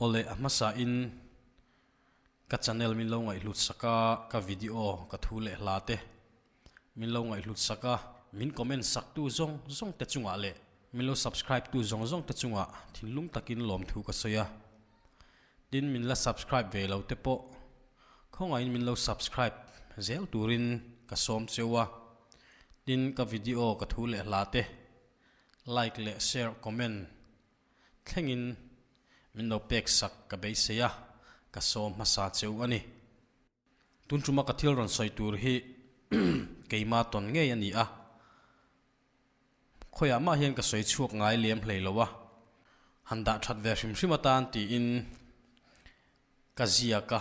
Awle a hmasa in ka channel min lo ngaihhlut sak a, ka video ka thu leh hla te min lo ngaihhlut sak a, min comment sak tu zawng zawng te chungah leh min lo subscribe tu zawng zawng te chungah thinlung takin lawmthu ka sawi a. Tin min la subscribe ve lo te pawh khawngaihin min lo subscribe zel turin ka sawm cheu a. Tin ka video ka thu leh hla te like leh share comment thlengin min lo pek sak ka beisei a, ka sawm hmasa cheu a ni. Tun tuma ka thil rawn sawi tur hi keima tawn ngei a ni a, khawiah mah hian ka sawi chhuak ngai lem hlei lo a, han dah that ve hrim hrim atan tiin ka ziak a,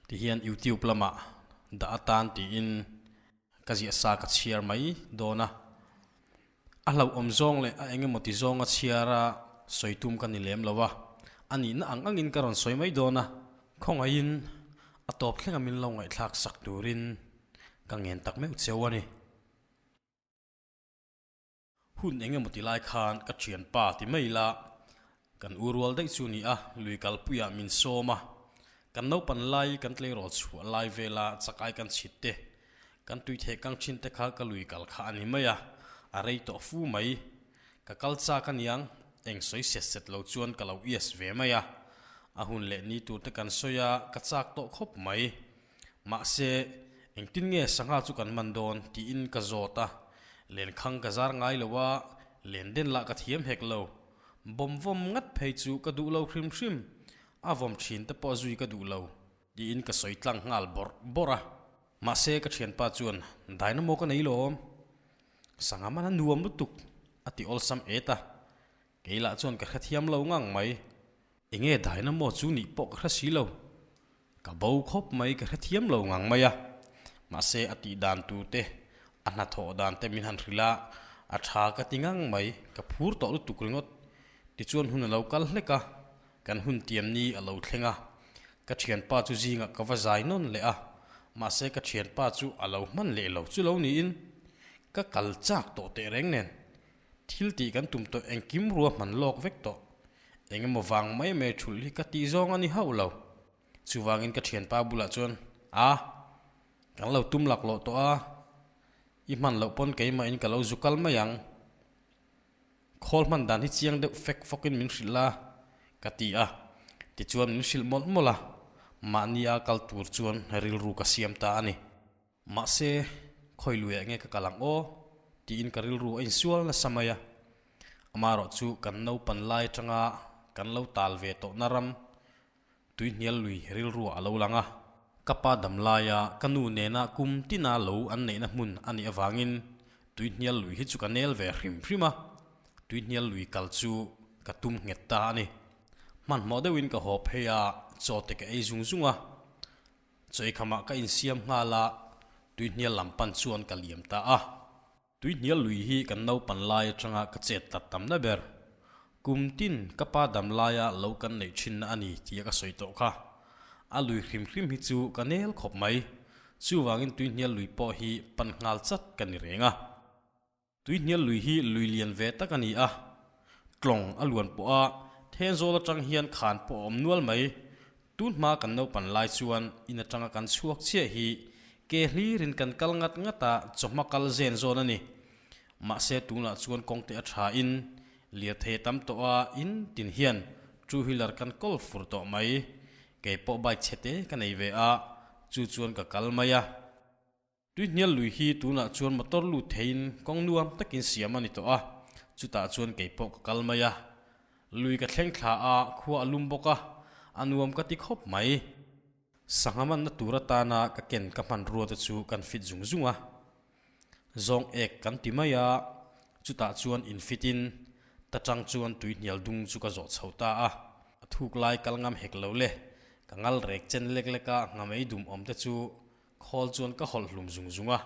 tihian YouTube lamah dah atan tiin ka ziah sa ka chhiar mai dawn a. A hlauhawm zawng leh a eng emaw ti zawnga chhiara sawi tum ka ni lem lo a, a nihna ang angin ka rawn sawi mai dawn a, khawngaihin a tawp thlenga min lo ngaihthlak sak turin ka ngen tak meuh cheu a ni. Hun eng emaw ti lai khan ka thianpa ti mai la, kan u rual daih chu ni a, lui kalpuiah min sawm a, kan naupan lai kan tleirawl chhuah lai vela chakai kan chhit te, kan tui theh kang thin te kha ka lui kal kha a ni mai a, a rei tawh fu mai. Ka kal chak aniang, eng sawi set set lo chuan ka lo ias ve mai a, a hun leh ni tur te kan sawi a, ka chak tawh khawp mai. Mahse, engtin nge sangha chu kan man dawn tiin ka zawt a, lenkhang ka zar ngai lo a, len den lah ka thiam hek lo. Bawm vawm ngat phei chu ka duh lo hrim hrim, a vawm thin te pawh zui ka duh lo tiin ka sawi tlang nghal bawrh bawrh a. Mahse, ka thianpa chuan dynamo ka nei lawm, sangha man a nuam lutuk a ti awlsam et a, kei lah chuan ka hrethiam lo ngang mai. Enge dynamo chu nih pawh ka hre si lo. Ka bo khawp mai ka hrethiam lo ngang mai a. Mahse a tih dan tur te, a hnathawh dan te min han hrilh a, a tha ka ti ngang mai, ka phur tawh lutuk ringawt. Tichuan hun a lo kal hlek a, kan hun tiam ni a lo thleng a. Ka thianpa chu zingah ka va zai nawn leh a, mahse ka thianpa chu a lo hman leh lo chu lo niin ka kal chak tawh tehreng nen. Thil tih kan tum tawh engkim rua hman lawk vek tawh. Eng emaw vang mai mai thulh hi ka tih zawng a ni hauh lo. Chuvangin ka thianpa bulah chuan, A, kan lo tum laklawh tawh a, i hman loh pawn keimahin ka lo zu kal mai ang. Khawl hman dan hi chiang deuh fek fawkin min hrilh la, ka ti a. Tichuan min hrilh mawlh mawlh a, mahnia kal tur chuan rilru ka siam ta a ni. Mahse, khawi luiah nge ka kal ang aw? tiin ka rilru a insual nasa mai a. Amaherawh chu kan naupan lai atanga kan lo tal ve tawhna ram tuihnial lui rilruah a lo lang a. Ka pa dam laia ka nu nena kum tina lo an neihna hmun a nih avangin tuihnial lui hi chu ka nel ve hrim hrim a, tuihnial lui kal chu ka tum nghet ta a ni. Hmanhmawh deuhin ka haw phei a, chaw te ka ei zung zung a. Chawikhamah ka insiam nghal a, tuihnial lam pan chuan ka liam ta a. Tuihnial lui hi kan naupan lai atanga ka chet tlat tamna ber. Kum tin ka pa dam laia lo kan neih thinna a ni tia ka sawi tawh kha. A lui hrim hrim hi chu ka nel khawp mai. Chuvangin tuihnial lui pawh hi pan nghal chat ka ni reng a. Tuihnial lui hi lui lian ve tak a ni a, tlawng a luan pawh a, Thenzawl atang hian khan pawh a awm nual mai. Tun hma kan naupan lai chuan in atanga kan chhuak chiah hi ke hlirin kan kal ngat ngat a, chawhma kal zen zawn a ni. Mahse tunah chuan kawngte a tha in, lirthei a tam tawh a, in tin hian two wheeler kan kawl fur tawh mai. Kei pawh bike chhete ka nei ve a, chu chuan ka kal mai a. Tuihnial lui hi tunah chuan motor lut theiin kawng nuam takin siam a ni tawh a, chutah chuan kei pawh ka kal mai a. Lui ka thleng thla a, khua a lum bawk a, a nuam ka ti khawp mai. Sangha manna tur atana ka ken ka hmanrua te chu kan fit zung zung a, zawng ek kan ti mai a, chutah chuan infit in ta tang chuan tuihnial dung chu ka zawh chho ta a. A thuk lai kal ngam hek lo le, ka ngal rek chen lek lek a, nghamei dum awm te chu Khawl chuan ka hawlh hlum zung zung a,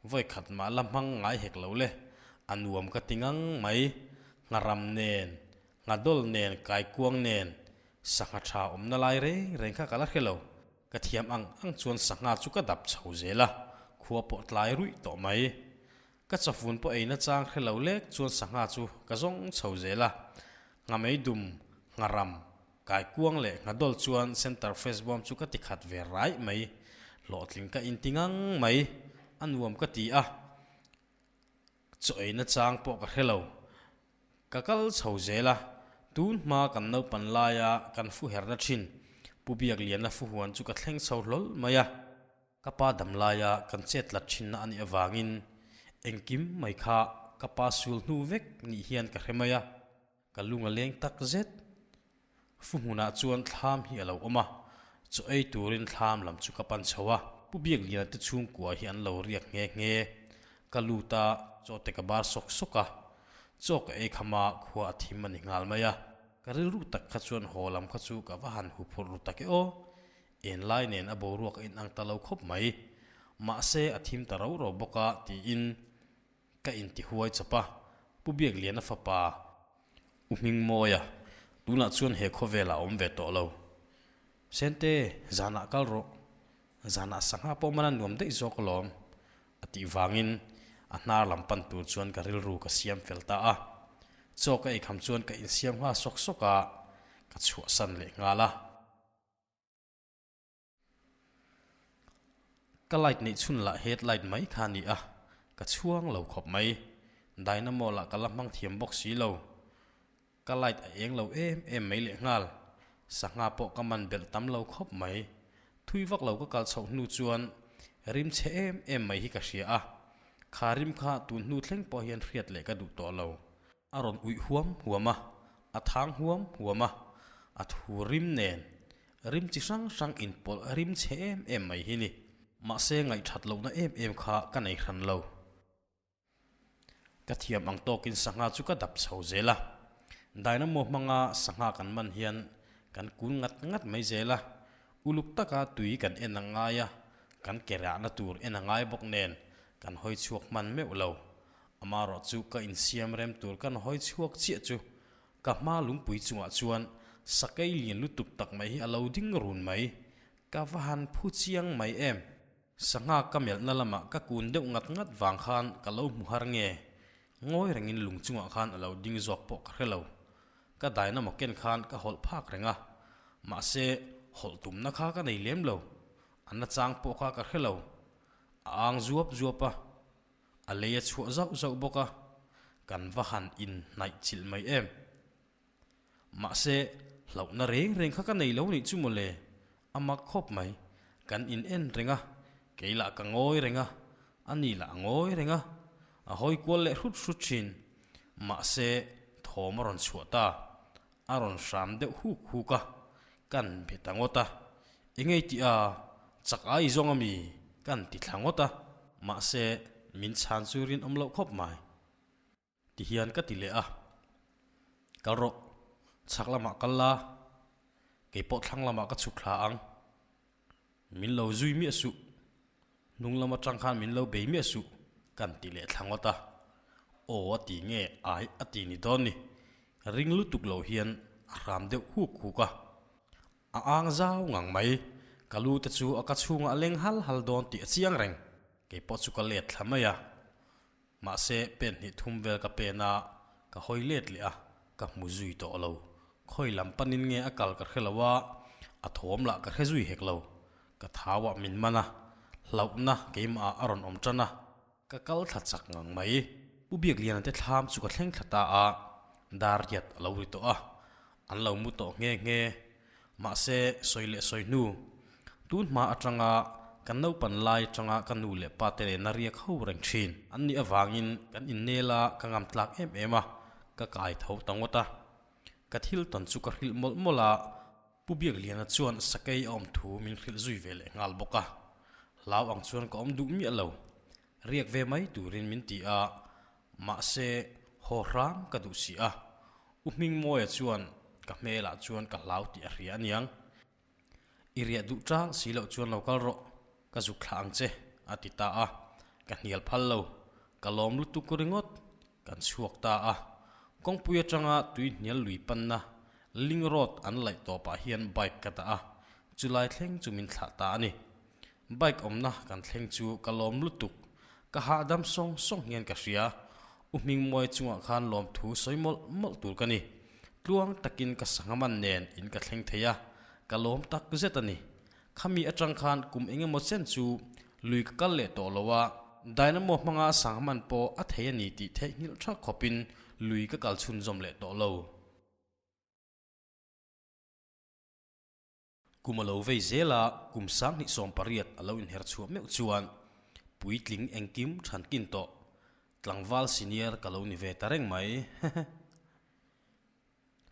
vawi khat mah la hmang ngai hek lo le, a nuam ka ti ngang mai. Ngharam nen, nghadawl nen, kaikuang nen, sangha tha awmna lai reng reng kha ka la hre lo. Ka thiam ang ang chuan sangha chu ka dap chho zel a, khua pawh tlai ruih tawh mai. Ka chawfun pawh eina chang hre lo lek chuan sangha chu ka zawng chho zel a, nghamei dum, Ngharam, Kaikuang leh Nghadawl chuan Center Fresh bawm chu ka ti khat ve raih mai. Hlawhtling ka inti ngang mai. A nuam ka ti a. Chaw eina chang pawh ka hre lo. Ka kal chho zel a, tun hma kan naupan laia kan fu herna thin Pu Biakliana fu huan chu ka thleng chho hlawl mai a. Ka pa dam laia kan chet tlat thinna a nih avangin engkim mai kha ka pa sul hnu vek nih hian ka hre mai a. Ka lung a leng tak zet. Fu hmunah chuan thlam hi a lo awm a, chaw ei turin thlam lam chu ka pan chho a. Pu Biakliana te chhungkua hi an lo riak nghe nghe. Ka lut a, chaw te ka bar sawk sawk a. Chaw ka ei kham a, khua a thim a ni nghal mai a. Ka rilru tak kha chuan haw lam kha chu ka va han hu phurh ru tak e aw. En lai nen a boruak a inang ta lo khawp mai. Mahse a thim ta ro ro bawk a tiin Ka intihuai chawp a, Pu Biakliana fapa U Hmingmawia, tunah chuan he khawvelah a awm ve tawh lo. Sente, zanah kal rawh. Zanah sangha pawh man a nuam daih zawk alawm, a tih vangin a hnar lam pan tur chuan ka rilru ka siam fel ta a. Chaw ka eikham chuan ka insiam nghal sawk sawk a, ka chhuahsan leh nghal a. Ka light neih chhun lah headlight mai kha a ni a, ka chhuang lo khawp mai. Dynamo lah ka la hmang thiam bawk si lo. Ka light a eng lo em em mai lehnghal. Sangha pawh ka man belh tam lo khawp mai. Thui vak lo ka kal chhoh hnu chuan rim chhe em em mai hi ka hria a. Kha rim kha tun hnu thleng pawh hian hriat leh ka duh tawh lo. A rawn uih huam huam a, a thang huam huam a, a thu rim nen rim chi hrang hrang inpawlh rim chhe em em mai hi ni. Mahse ngaihthat lohna em em kha ka nei hran lo. Ka thiam ang tawkin sangha chu ka dap chho zel a. Dynamo hmanga sangha kan man hian kan kun ngat ngat mai zel a. Uluk taka tui kan en a ngai a, kan ke rahna tur en a ngai bawk nen kan hawi chhuak hman meuh lo. Amarawh chu ka insiam rem tur kan hawi chhuak chiah chu ka hma lungpui chungah chuan sakei lian lutuk tak mai hi a lo ding run mai. Ka va han phu chiang mai em? Sangha ka melhna lamah ka kun deuh ngat ngat vang khan ka lo hmu har nge? Ngawi rengin lung chungah khan a lo ding zawk pawh ka hre lo. Ka dynamo ken khan ka hawlh phak reng a, mahse hawlh tumna kha ka nei lem lo. A nachang pawh kha ka hre lo. A ang zuap zuap a. A lei a chhuah zauh zauh bawk a, kan va han inhnaih chilh mai em. Mahse, hlauhna reng reng kha ka nei lo nih chu mawle, a mak khawp mai. Kan in en reng a, kei lah ka ngawi reng a, ani lah a ngawi reng a, a hawi kual leh hrut hrut thin. Mahse, thawm a rawn chhuah ta, a rawn hram deuh huk huk a, kan be ta ngawt a, engei tih a, chak ai zawng ami kan ti thla ngawt a, mahse min chhan chu rinawm loh khawp mai ti hian ka ti leh a, kal rawh, chhak lamah kal la, keipawh thlang lamah ka chhuk thla ang. Min lo zui miah suh, hnung lam atang khan min lo bei miah suh kan ti leh thla ngawt a. Aw a ti nge ai a ti ni dawn ni, ring lutuk lo hian a hram deuh huk huk a. A ang zau ngang mai, ka lu te chu a ka chhungah a leng hal hal dawn tih a chiang reng, keipawh chu ka let thla mai a. Mahse, pen hnih thum vel ka pen a, ka hawi let leh a, ka hmu zui tawh lo. Khawi lam panin nge a kal ka hre lo a, a thawm lah ka hre zui hek lo. Ka thau ah min man a, hlauhna keimah ah a rawn awm tan a. Ka kal thla chak ngang mai. Pu Biakliana te thlam chu ka thleng thla ta a, dar riat a lo ri tawh a, an lo mu tawh nghe nghe. Mahse, sawi leh sawi hnu, tun hma atanga kan naupan lai atanga ka nu leh pa te nena riak ho reng thin an nih avangin kan innel a, ka ngam tlak em em a, ka kai tho ta ngawt a. Ka thil tawn chu ka hrilh mawlh mawlh a, Pu Biakliana chuan sakei a awm thu min hrilh zui ve leh nghal bawk a. Hlau ang chuan ka awm duh miah lo. Riak ve mai turin min ti a, mahse haw hram ka duh si a. U Hmingmawia chuan ka hmelah chuan ka hlau tih a hria aniang. I riah duh chang si loh chuan lo kal rawh, ka zuk thlah ang che, a ti ta a. Ka hnial phal lo, ka lawm lutuk ringawt, kan chhuak ta a. Kawngpui atanga tui hnial lui panna Ling Road an laih tawpah hian bike ka dah a, chulai thleng chu min thlah ta a ni. Bike awmna kan thleng chu ka lawm lutuk, ka hahdam sawng sawng hian ka hria. U Hmingmawi chungah khan lawmthu sawi mawlh mawlh tur ka ni. Tluang takin ka sangha man nen in ka thleng thei a, ka lawm tak zet a ni. Khami atang khan kum engemaw chen chu lui ka kal leh tawh lo a, dynamo hmanga sangha man pawh a thei a ni tih theihnghilh tha khawpin lui ka kal chhunzawm leh tawh lo. Kum a lo vei zel a, kum 2018 a lo inher chhuah meuh chuan puitling engkim thankin tawh tlangval senior ka lo ni ve ta reng mai.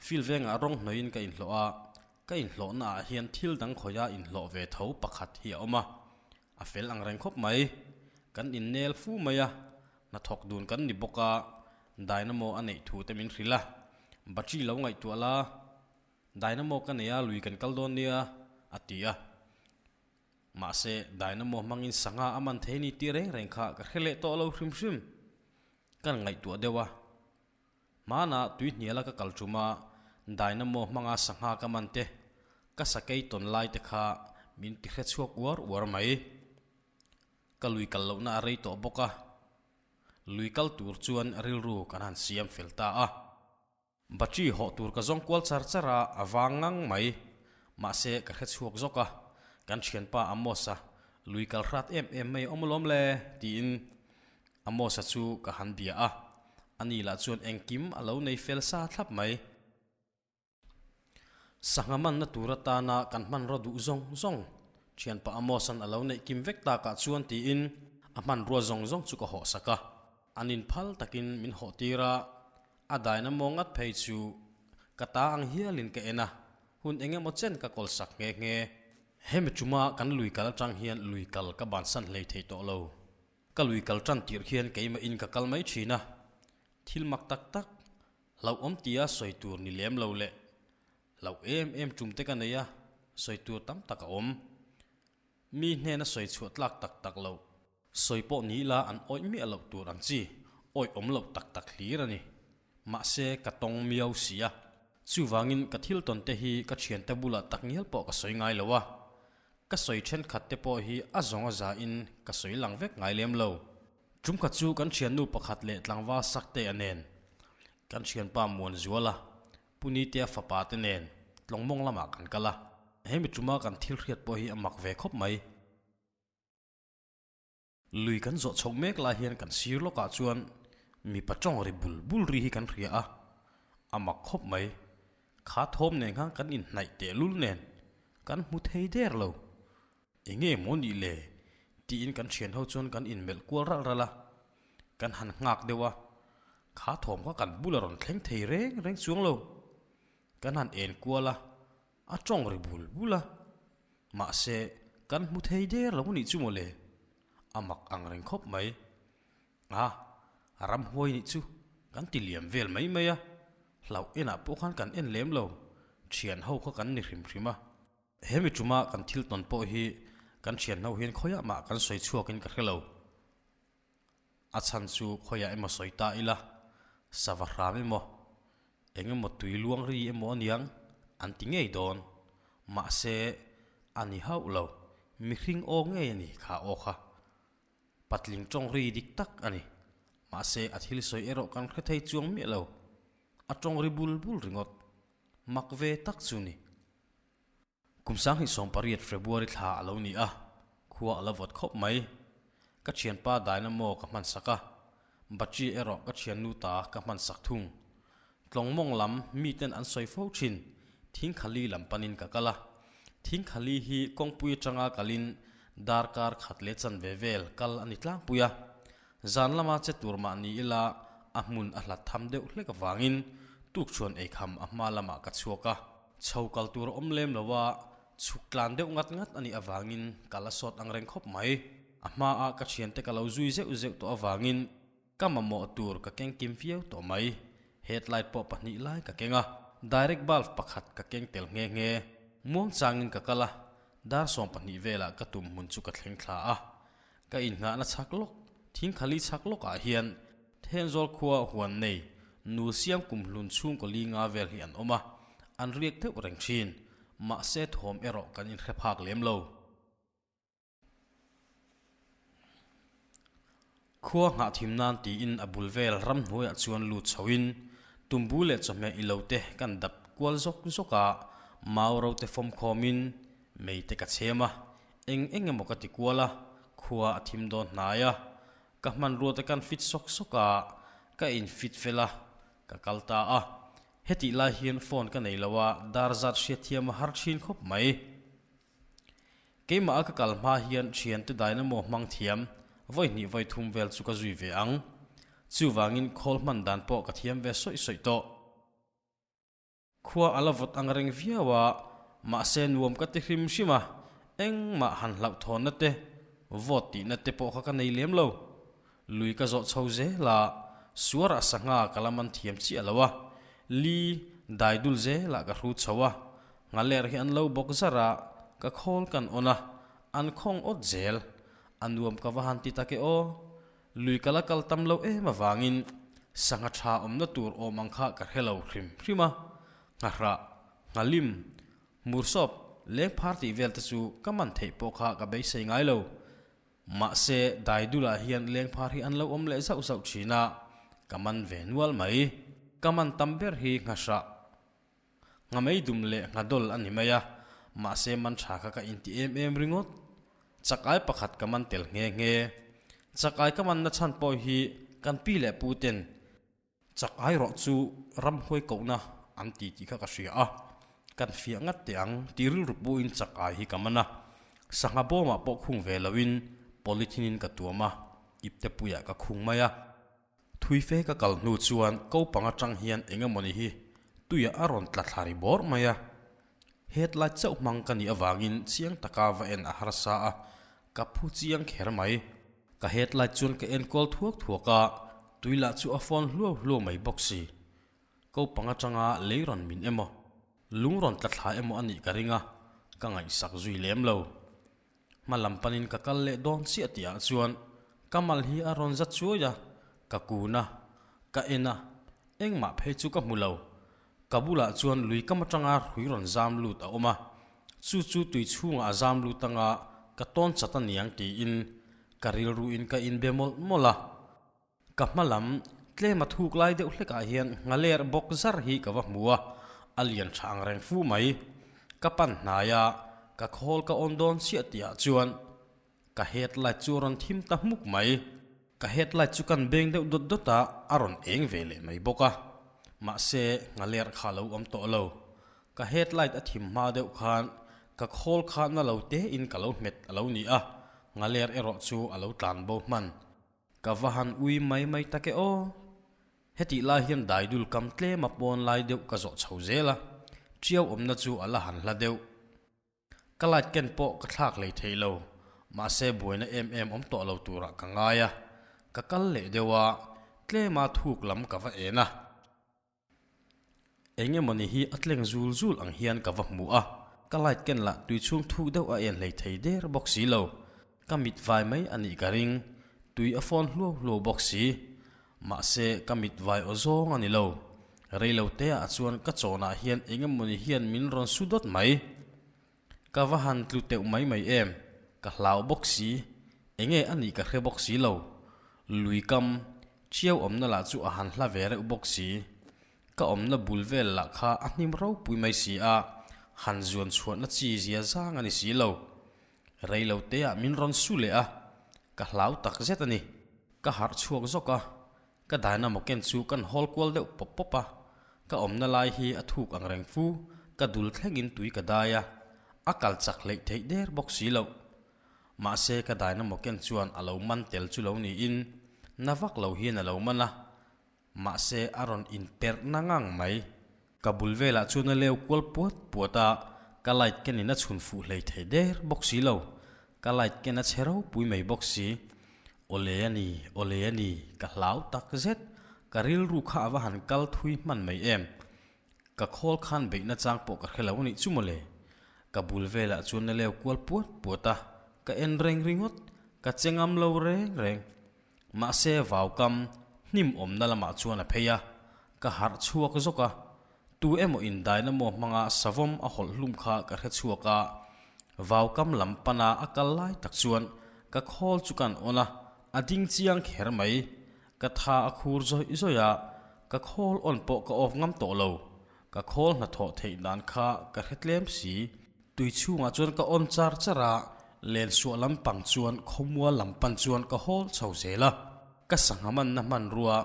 Field vengah rawng hnawiin ka inhlawh a, ka inhlawhna ah hian thil dang khawia inhlawh ve tho pakhat hi a awm a, a fel ang reng khawp mai. Kan innel fu mai a, hnathawk dun kan ni bawk a, dynamo a neih thu te min hrilh a, battery lo ngaihtuah la, Dynamo ka nei a, lui kan kal dawn nia, a ti a. Mahse, Dynamo hmangin sangha a man thei ni tih reng reng kha ka hre leh tawh lo hrim hrim. Kan ngaihtuah deuh a. Hmanah tui hniala ka kal ṭum a, Dynamo hmanga sangha ka man te, ka sakei tawn lai te kha min ti hre chhuak uar uar mai. Ka lui kal lohna a rei tawh bawk a, lui kal tur chuan rilru kan han siam fel ta a. Battery hawh tur ka zawng kual char char a, a vang ngang mai. Mahse, ka hre chhuak zawk a, kan thianpa Amos-a lui kal hrat em em mai awm alawm le, tiin Amos-a chu ka han bia a. Ani lah chuan engkim a lo nei fel sa thlap mai. Sangha manna tur atana kan hmanraw duh zawng zawng thianpa Amos-a'n a lo neih kim vek takah chuan tiin a hmanrua zawng zawng chu ka hawh sak a. An inphal takin min hawh tir a, A dynamo ngat phei chu ka ta ang hialin ka en a, hun eng emaw chen ka kawl sak nghe nghe. Hemi chuma kan lui kal atang hian lui kal ka bansan hlei thei tawh lo. Ka lui kal tan tirh hian keimah in ka kal mai thin a, thil mak tak tak, hlauhawm tia sawi tur ni lem lo leh hlauh em em tum te ka nei a, sawi tur tam tak a awm. Mi hnena sawi chhuah tlak tak tak loh. Sawi pawh ni ila an awih miah loh tur ang chi, awih awm loh tak tak hlir a ni. Mahse, ka tawng miau si a. Chuvangin ka thil tawn te hi ka thiante bulah tak ngial pawh ka sawi ngai lo a. Ka sawi thenkhat te pawh hi a zawng a za in ka sawi lang vek ngai lem lo. Tumkhat chu kan thiannu pakhat leh tlangval Sakte a nen kan thianpa Muanzuala Pu Nitea fapa te nen tlawngmawng lamah kan kal a. Hemi tuma kan thil hriat pawh hi a mak ve khawp mai. Lui kan zawh chhoh mek lai hian kan sir lawkah chuan mipa tawng ri bul bul ri hi kan hria a, a mak khawp mai. Kha thawm nen khan kan inhnaih tehlul nen kan hmu thei der lo. Enge maw nih le? tiin kan thian ho chuan kan inmelh kual ralh ralh a, kan han nghak deuh a, kha thawm kha kan bula rawn thleng thei reng reng chuang lo. Kan han en kual a, a tawng ri bul bul a, mahse kan hmu thei der lo nih chu maw le? A mak ang reng khawp mai. A, ramhuai nih chu kan ti liam vel mai mai a, hlauh enah pawh khan kan en lem lo, thian ho kha kan ni hrim hrim a. He mi tuma kan thil tawn pawh hi kan thianho hian khawiah mah kan sawi chhuakin ka hre lo. A chhan chu khawiah emaw sawi ta ila, sava hram emaw, eng emaw tui luang ri emaw aniang an ti ngei dawn. Mahse, a ni hauh lo, mihring aw ngei a ni kha aw kha. Patling tawng ri dik tak a ni. Mahse, a thil sawi erawh kan hre thei chuang miah lo. A tawng ri bul bul ringawt. Mak ve tak chu ni. Kum 2018 February thla a lo ni a, khua a la vawt khawp mai. Ka thianpa dynamo ka hman sak a, battery erawh ka thiannu ta ka hman sak thung. Tlawngmawng lam miten an sawi fo thin, Thingkhali lam panin ka kal a. Thingkhali hi kawngpui atanga kalin darkar khat leh chanve vel kal a ni tlangpui a. Zan lama che tur mah ni ila a hmun a hlat tham deuh hlek avangin tukchhuan eikham a hma lamah ka chhuak a. Chho kal tur a awm lem lo a, chhuk tlan deuh ngat ngat a nih avangin kal a sawt ang reng khawp mai. A hmaah ka thiante ka lo zui zeuh zeuh tawh avangin ka mamawh tur ka keng kim viau tawh mai. Headlight pawh pahnih lai ka keng a, direct bulb pakhat ka keng tel nghe nghe. Muang changin ka kal a, dar 12 velah ka tum hmun chu ka thleng thla a. Ka inngahna chhak lawk, thingkhali chhak lawkah hian Thenzawl khua huan nei nu siam kum hlun chhungkaw li nga vel hi an awm a, an riak deuh reng thin. Mahse thawm erawh kan inhre phak lem lo. Khua nghah thim nan tiin a bul vel ramhnuaiah chuan lut chhoin. Tumbu leh chawhmeh ilo te kan dap kual zawk zawk a, mau ro te fawm khawmin mei te ka chhem a, eng eng emaw ka ti kual a, khua a thim dawn hnai a, ka hmanrua te kan fit sawk sawk a, ka in fit fel a, ka kal ta a. Hetih lai hian phone ka nei lo a, dar zat hriatthiam a har thin khawp mai. Keimah a ka kal hma hian thiante dynamo hmang thiam vawi hnih vawi thum vel chu ka zui ve ang. Chuvangin khawl hman dan pawh ka thiam ve sawih sawih tawh. Khua a la vawt ang reng viau a, mahse nuam ka ti hrim hrim a, engmah han hlauhthawnna te, vawt tihna te pawh kha ka nei lem lo. Lui ka zawh chho zel a, suarah sangha ka la man thiam chiah lo a, li dai dul zelah ka hru chho a, nghaler hi an lo bawk zar a, ka khawl kan awn a, an khawng awt zel. A nuam ka va han ti tak e aw. Lui ka la kal tam lo em avangin sangha tha awmna tur awm ang kha ka hre lo hrim hrim a, nghahrah, nghalim, hmursawp, lengphar tih vel te chu ka man theih pawh kha ka beisei ngai lo. Mahse, Daidulah hian lengphar hi an lo awm leh zauh zauh thin a, ka man ve nual mai. Ka man tam ber hi nghahrah, nghamei dum leh nghadawl a ni mai a, mahse man tha kha ka inti em em ringawt. Chakai pakhat ka man tel nghe nghe. Chakai ka manna chhan pawh hi kan pi leh pu ten Chak ai rawh chu ramhuai kohna an ti tih kha ka hria a, kan fiah ngat teh ang tih rilru puhin chak ai hi ka man a, sangha bawmah pawh khung ve loin polythene in ka tuam a, ipte puiah ka khung mai a. Thui fe ka kal hnu chuan ko pang atang hian eng emawni hi tuiah a rawn tla thla ri bawrh mai a, headlight chauh hmang ka nih avangin chiang taka va en a harsa a, ka phu chiang kher mai. Ka headlight chuan ka enkawl thuak thuak a, tui lah chu a phone hluau hluau mai bawk si. Ko pang atanga lei rawn min emaw, lung rawn tla thla emaw a nih ka ring a, ka ngaihsak zui lem lo. Hma lam panin ka kal leh dawn chiah tih ah chuan ka mal hi a rawn za chuai a, ka kun a, ka en a, engmah phei chu ka hmu lo. Ka bulah chuan lui kam atanga hrui rawn zam lut a awm a, chu chu tui chhungah a zam lut anga ka tawn chat a niang tiin ka rilruin ka inbe mawlh mawlh a. Ka hma lam tlem a thuk lai deuh hlekah hian nghaler bawk zar hi ka va hmu a, a lian tha ang reng fu mai. Ka pan hnai a, ka khawl ka awn dawn chiah tihah chuan Ka headlight chu a rawn thim ta hmuk mai. Ka headlight chu kan beng deuh dawt dawt a, a rawn eng ve leh mai bawk a. Mahse, nghaler kha a lo awm tawh lo. Ka headlight a thim hma deuh khan ka khawl kha na lo tein ka lo hmet a lo ni a, nghaler erawh chu a lo tlan bo hman. Ka va han ui mai mai tak e aw. Hetih lai hian daidul kam tlem a pawn lai deuh ka zawh chho zel a, ṭiau awmna chu a la han hla deuh. Ka light ken pawh ka thlak lei thei lo, mahse buaina em em awm tawh lo turah ka ngai a, ka kal leh deuh a, tlema thuk lam ka va en a. Eng emawni hi a tleng zul zul ang hian ka va hmu a, ka light ken lah tui chhung thuk deuh a en hlei thei der bawk si lo, ka mit vai mai a nih ka ring, tui a fawn hluau hluau bawk si. Mahse ka mit vai aw zawng a ni lo. Reilo te ah chuan ka chawnah hian eng emawni hian min rawn su dawt mai. Ka va han tlu teuh mai mai em, ka hlau bawk si, enge a nih ka hre bawk si lo. Lui kam, chiau awmna lah chu a han hla ve reuh bawk si. Ka awmna bul vel lah kha a hnim ropui mai si a, han zuan chhuahna chi zia zang a ni si lo. Reilo te ah min rawn su leh a, ka hlau tak zet a ni. Ka harh chhuak zawk a, ka dynamo ken chu kan hawl kual deuh pawp pawp a, ka awmna lai hi a thuk ang reng fu, ka dul thlengin tui ka dai a, a kal chak hleih theih der bawk si loh. Mahse ka dynamo ken chuan a lo man tel chu lo niin, na vak lo hian a lo man a, mahse a rawn inperh na ngang mai. Ka bul velah chuan a leu kual puat puat a, ka light kenin a chhun fuh hlei thei der bawk si lo. Ka light ken a chhe ropui mai bawk si. Awle a ni, awle a ni, ka hlau tak zet. Ka rilru kha a va han kal thui hman mai em. Ka khawl khan beihna chang pawh ka hre lo a nih chu mawle. Ka bul velah chuan a leu kual puat puat a, ka en reng ringawt, ka che ngam lo reng reng. Mahse vaukam hnim awmna lamah chuan a phei a, ka harh chhuak zawk a, tu emaw indaina maw hmanga savawm a hawlh hlum kha ka hre chhuak a, vaukam lam pana a kal lai tak chuan ka khawl chu kan awn a, a ding chiang kher mai, ka tha a khur zawih zawih a, Ka khawl on pawh ka off ngam tawh lo. Ka khawl hnathawh theih dan kha ka hre tlem si. Tui chhungah chuan ka on char char a, len suah lam pang chuan khawmual lam pan chuan ka hawl chho zel a. Ka sangha manna hmanrua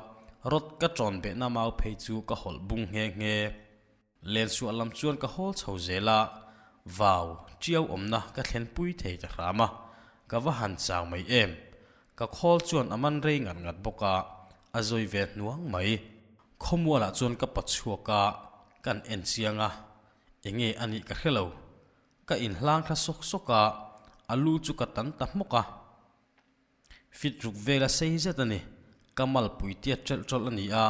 rawt ka ṭawn behna mau phei chu ka hawlh bung nghe nghe. Len suah lam chuan ka hawl chho zel a, vau ṭiau awmna ka thlenpui thei ta hram a, ka va han chau mai em. Ka khawl chuan a man rei ngat ngat bawk a, a zawi ve hnuang mai. Khawmualah chuan ka pa chhuak a, kan en chiang a, enge a nih ka hre lo. Ka inhlang thla sawk sawk a, a lu chu ka tan ta hmawk a. Fit ruk vel a sei zet a ni. Ka malpui tiat ṭelh ṭawlh a ni a,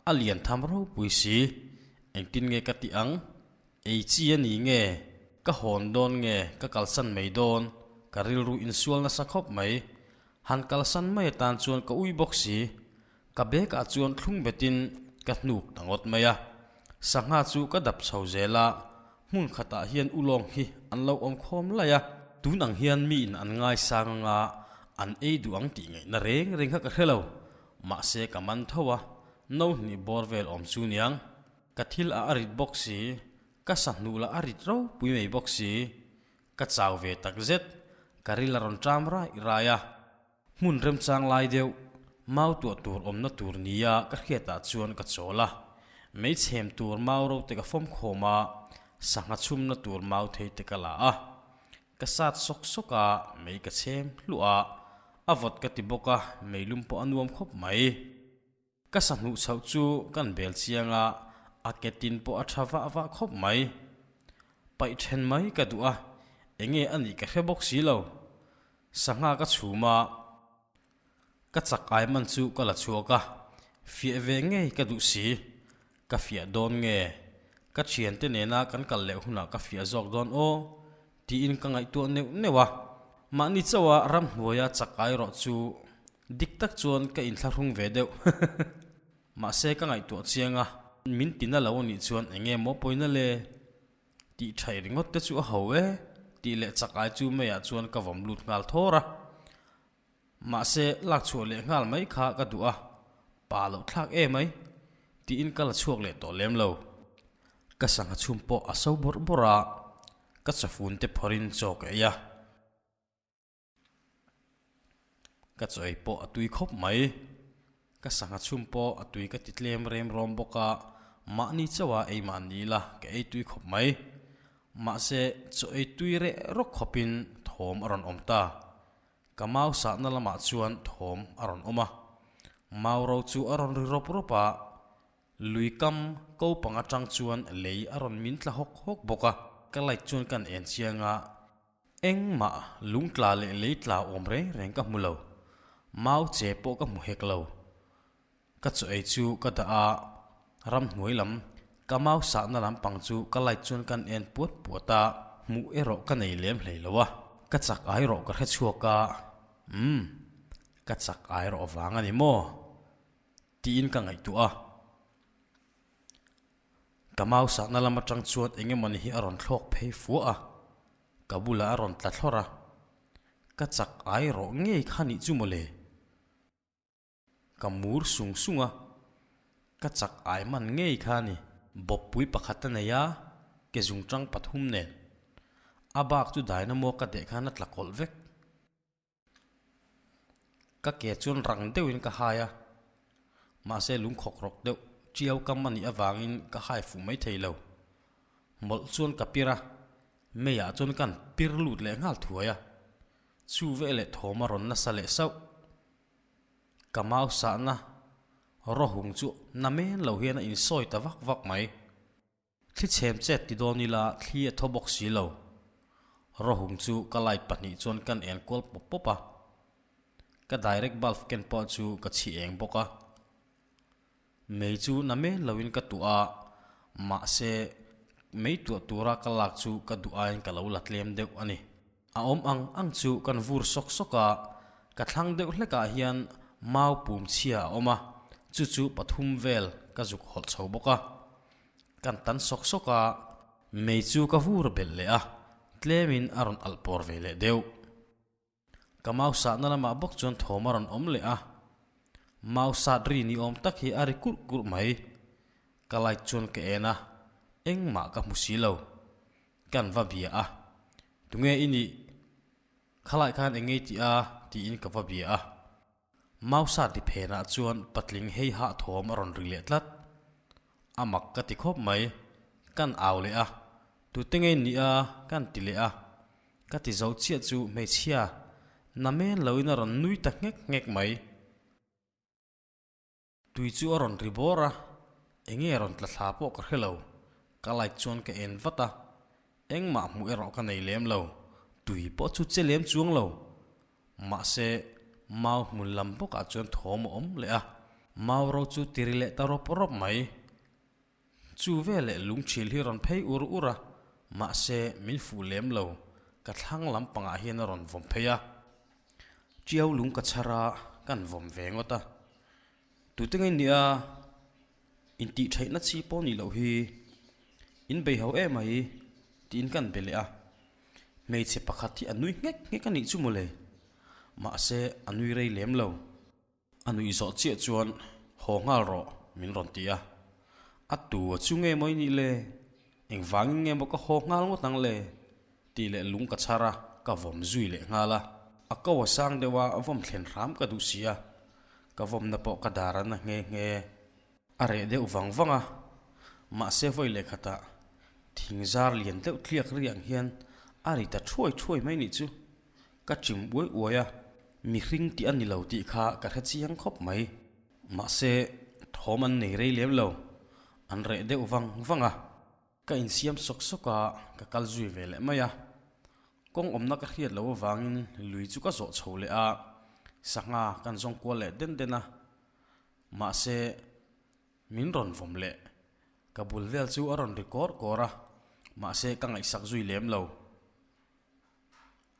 a lian tham ropui si. Engtin nge ka tih ang? Ei chi a ni nge? Ka hawn dawn nge ka kalsan mai dawn? Ka rilru insual nasa khawp mai. Han kalsan mai atan chuan ka ui bawk si. Ka bag ah chuan thlung betin ka hnuk ta ngawt mai a. Sangha chu ka dap chho zel a, hmun khatah hian ulawng hi an lo awm khawm laih a. Tun ang hian miin an ngaisang anga an ei duh ang tih ngaihna reng reng kha ka hre lo. Mahse ka man tho a, no hnih bawr vel awm chu niang. Ka thil a a rit bawk si, ka sahnuh lah a rit ropui mai bawk si. Ka chau ve takzet, ka ril a rawn ṭam raih raih a. Hmun remchang lai deuh, mau tuah tur awmna tur nia ka hriatah chuan ka chawl a. Mei chhem tur mau ro te ka fawm khawm a, sangha chhumna tur mau thei te ka la a. Ka sat sawk sawk a, mei ka chhem hluah a, a vawt ka ti bawk a, meilum pawh a nuam khawp mai. Ka sahnuh chhoh chu kan bel chiang a, a ke tin pawh a tha vah vah khawp mai. Paih then mai ka duh a, enge a nih ka hre bawk si lo. Sangha ka chhum a, ka chak ai man chu ka la chhuak a, fiah ve ngei ka duh si. Ka fiah dawn nge? Ka thiante nena kan kal leh hunah ka fiah zawk dawn aw? tiin ka ngaihtuah neuh neuh a. Mahni chauha ramhnuaia chak ai rawh chu dik tak chuan ka inthlahrung ve deuh. Mahse ka ngaihtuah chiang a, min tina lo anih chuan eng nge maw pawina le? Tih thaih ringawt te chu a ho e tih leh chak ai chu meiah chuan ka vawm lut nghal thawr a. Mahse, lak chhuah leh nghal mai kha ka duh a, pa loh thlak e mai, tiin ka la chhuak leh tawh lem lo. Ka sangha chhum pawh a so bawrh bawrh a, ka chafun te phawrhin chaw ka ei a. Ka chaw ei pawh a tui khawp mai. Ka sangha chhum pawh a tui ka ti tlem rem rawm bawk a, mahni chauha ei mah ni ila ka ei tui khawp mai. Mahse, chaw ei tui reh rawk khawpin thawm a rawn awm ta. Ka mau sahna lamah chuan thawm a rawn awm a, mau ro chu a rawn ri rawp rawp a, lui kam ko pang atang chuan lei a rawn min tla hawk hawk bawk a. Ka light chuan kan en chiang a, engmah lung tla leh lei tla awm reng reng ka hmu lo, mau che pawh ka hmu hek lo. Ka chaw ei chu ka dah a, ramhnuai lam ka mau sahna lampang chu ka light chuan kan en puat puat a, hmuh erawh ka nei lem hlei lo a, ka chak ai rawh ka hre chhuak a, umm ka chak ai rawh vang a ni maw? tiin ka ngaihtuah a. Ka mau sahna lam atang chuan eng emawni hi a rawn thlawk phei fuah a, ka bulah a rawn tla thlawrh a, ka chak ai rawh ngei kha nih chu mawle. Ka mur sung sung a, ka chak ai man ngei kha a ni. Bawppui pakhat a nei a, ke zungtang pathum nen. A bak chu dynamo ka deh khan a tla kawlh vek. Ka ke chuan rang deuhin ka hai a, mahse lungkhawk rawk deuh tiau kam a nih avangin ka hai fuh mai thei lo. Mawlh chuan ka pir a, meiah chuan kan pir lut leh nghal thuai a, chu veleh thawm a rawn nasa leh sauh. Ka mau sahna rawhung chu na men lo hian a insawi ta vak vak mai. Thli chhem chet ti dawn ila thli a thaw bawk si lo. Rawhung chu ka light pahnih chuan kan en kual pawp pawp a. Ka direct bulb ken pawh chu ka chhi eng bawk a. Mei chu na men loin ka tuah a, mahse mei tuah tura ka lak chu ka duh aiin ka lo la tlem deuh a ni. A awm ang ang chu kan vur sawk sawk a, ka thlang deuh hlekah hian mau pum chhia a awm a, chu chu pathum vel ka zuk hawlh chho bawk a. Kan tan sawk sawk a, mei chu ka vur belh leh a, tlemin a rawn alh pawr ve leh deuh. Ka mau sahna lamah bawk chuan thawm a rawn awm leh a. Mau sat ri ni awm tak hi a ri kurh kurh mai. Ka light chuan ka en a, engmah ka hmu si lo. Kan va bia a, Tunge i nih? Khalai khan eng ngei tih a? tiin ka va bia a. Mau sat ri phenah chuan patling hei hah thawm a rawn ri leh tlat. A mak ka ti khawp mai. Kan au leh a, Tute ngei nih a? kan ti leh a. Ka ti zo chiah chu hmeichhia na men loin a rawn nui ta nghek nghek mai. Tui chu a rawn ri bawr a, enge rawn tla thla pawh ka hre lo. Ka light chuan ka en vat a, engmah hmuh erawh ka nei lem lo. Tui pawh chu che lem chuang lo. Mahse, mau hmun lam bawkah chuan thawm a awm leh a, mau ro chu ti ri leh ta rawp rawp mai. Chu veleh lungchhil hi rawn phei ur ur a, mahse min fuh lem lo, ka thlang lampangah hian a rawn vawm phei a. Tiau lung ka chhar a, kan vawm ve ngawt a. Tute ngei nia, intihtheihna chi pawh nih loh hi, in bei ho em mai, tiin kan be leh a. Hmeichhe pakhat hi a nui nghek nghek a nih chu mawle, mahse a nui rei lem lo. A nuih zawh chiah chuan haw nghal rawh min rawn ti a. A tu a chu nge maw i nih le? Engvangin nge maw ka haw nghal ngawt ang le? Tih leh lung ka chhar a, ka vawm zui leh nghal a. A ko a sang deuh a, vawm thlen hram ka duh si a. Ka vawmna pawh ka dar a na nghe nghe. A reh deuh vang vang a, mahse vawi leh khatah thing zar lian deuh tliak ri ang hian a ri ta thuai thuai mai nih chu. Ka chim uai uai a, mihring tih a ni lo tih kha ka hre chiang khawp mai. Mahse, thawm an nei rei lem lo, an reh deuh vang vang a. Ka insiam sawk sawk a, ka kal zui ve leh mai a. Kawng awmna ka hriat loh avangin lui chu ka zawh chho leh a, sangha kan zawng kual leh den den a. Mahse, min rawn vawm leh. Ka bul vel chu a rawn ri kawr kawr a, mahse ka ngaihsak zui lem lo.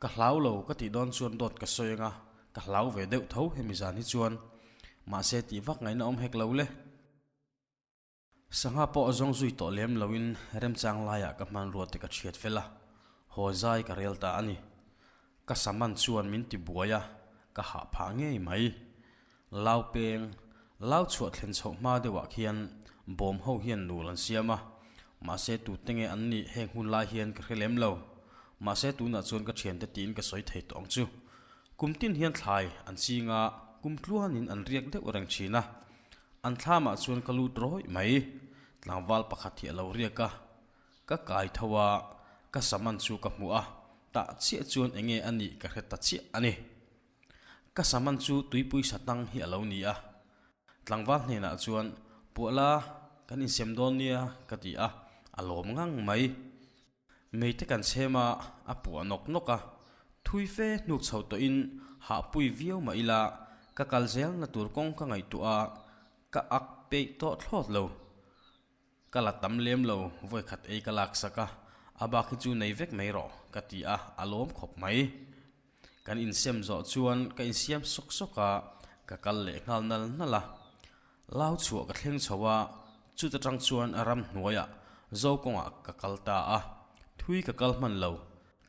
Ka hlau lo ka tih dawn chuan dawt ka sawi anga, ka hlau ve deuh tho hemi zan hi chuan. Mahse tih vak ngaihna awm hek lo le. Sangha pawh a zawng zui tawh lem loin remchang laiah ka hmanrua te ka chhiat fel a, haw zai ka rel ta a ni. Ka saman chuan min ti buai a, ka hah phah ngei mai. Lau peng, lau chhuah thlen chhoh hma deuhah khian bawm ho hian nul an siam a, mahse tute nge an nih heng hun lai hian ka hre lem lo. Mahse tunah chuan ka thiante tiin ka sawi thei tawh ang chu. Kum tin hian thlai an ching a, kum tluanin an riak deuh reng thin a. An thlamah chuan ka lut rawih mai. Tlangval pakhat hi a lo riak a, ka kai tho a, ka saman chu ka hmuh a, tah chiah chuan enge a nih ka hre ta chiah a ni. Ka saman chu tuipui satang hi a lo ni a, tlangval hnenah chuan, Puahla, kan insem dawn nia, ka ti a, a lawm ngang mai. Meite kan chhem a, a puah nawk nawk a, thui fe hnuk chho tawhin hahpui viau mah ila, ka kal zelna tur kawng ka ngaihtuah a, ka ak peih tawh thlawt lo. Ka la tam lem lo, vawikhat ei ka lak sak a, a bak hi chu nei vek mai rawh, ka ti a, a lawm khawp mai. Kan insem zawh chuan ka insiam sawk sawk a, ka kal leh nghal nal nal a. Lau chhuah ka thleng chho a, chuta tang chuan a ram hnuaiah zo kawngah ka kal ta a, thui ka kal hman lo.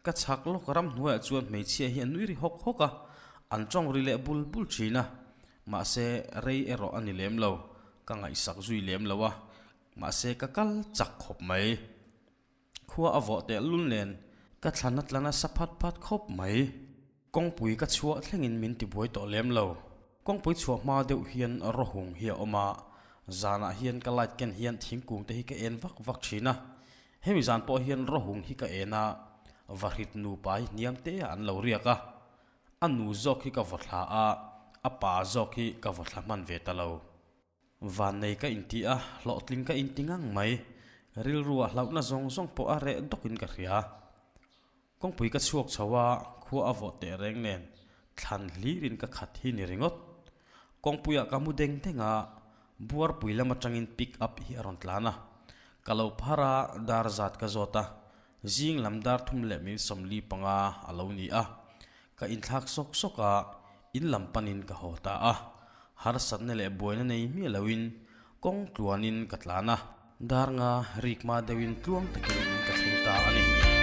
Ka chhak lawk ram hnuaiah chuan hmeichhia hi a nui ri hawk hawk a, an tawng ri leh bul bul thin a. Mahse, rei erawh a ni lem lo, ka ngaihsak zui lem lo a, mahse ka kal chak khawp mai. Khua a vawh teh lul nen ka thlan a tla nasa phat phat khawp mai. Kawngpui ka chhuah thlengin min ti buai tawh lem lo. Kawngpui chhuah hma deuh hian rawhung hi a awm a, zanah hian ka light ken hian thingkung te hi ka en vak vak thin a. Hemi zan pawh hian rawhung hi ka en a, vahrit nupa hi hniam te ah an lo riak a. A nu zawk hi ka vaw thla a, a pa zawk hi ka vaw thla hman ve ta lo. Vannei ka inti a, hlawhtling ka inti ngang mai. Rilru a hlauhna zawng zawng pawh a reh dawkin ka hria. Kawngpui ka chhuak chho a, khua a vawh teh reng nen thlan hlirin ka khat hi ni ringawt. Kawngpuiah ka mu deng deng a, buarpui lam atangin pick up hi a rawn tlan a. Ka lo phar a, dar zat ka zawt a, zing lam dar thum leh min 45 a lo ni a. Ka inthlak sawk sawk a, in lam panin ka haw ta a. Harsatna leh buaina nei miah loin kawng tluanin ka tlan a. Dar nga rik hma deuhin tluang takin in ka thleng ta a ni.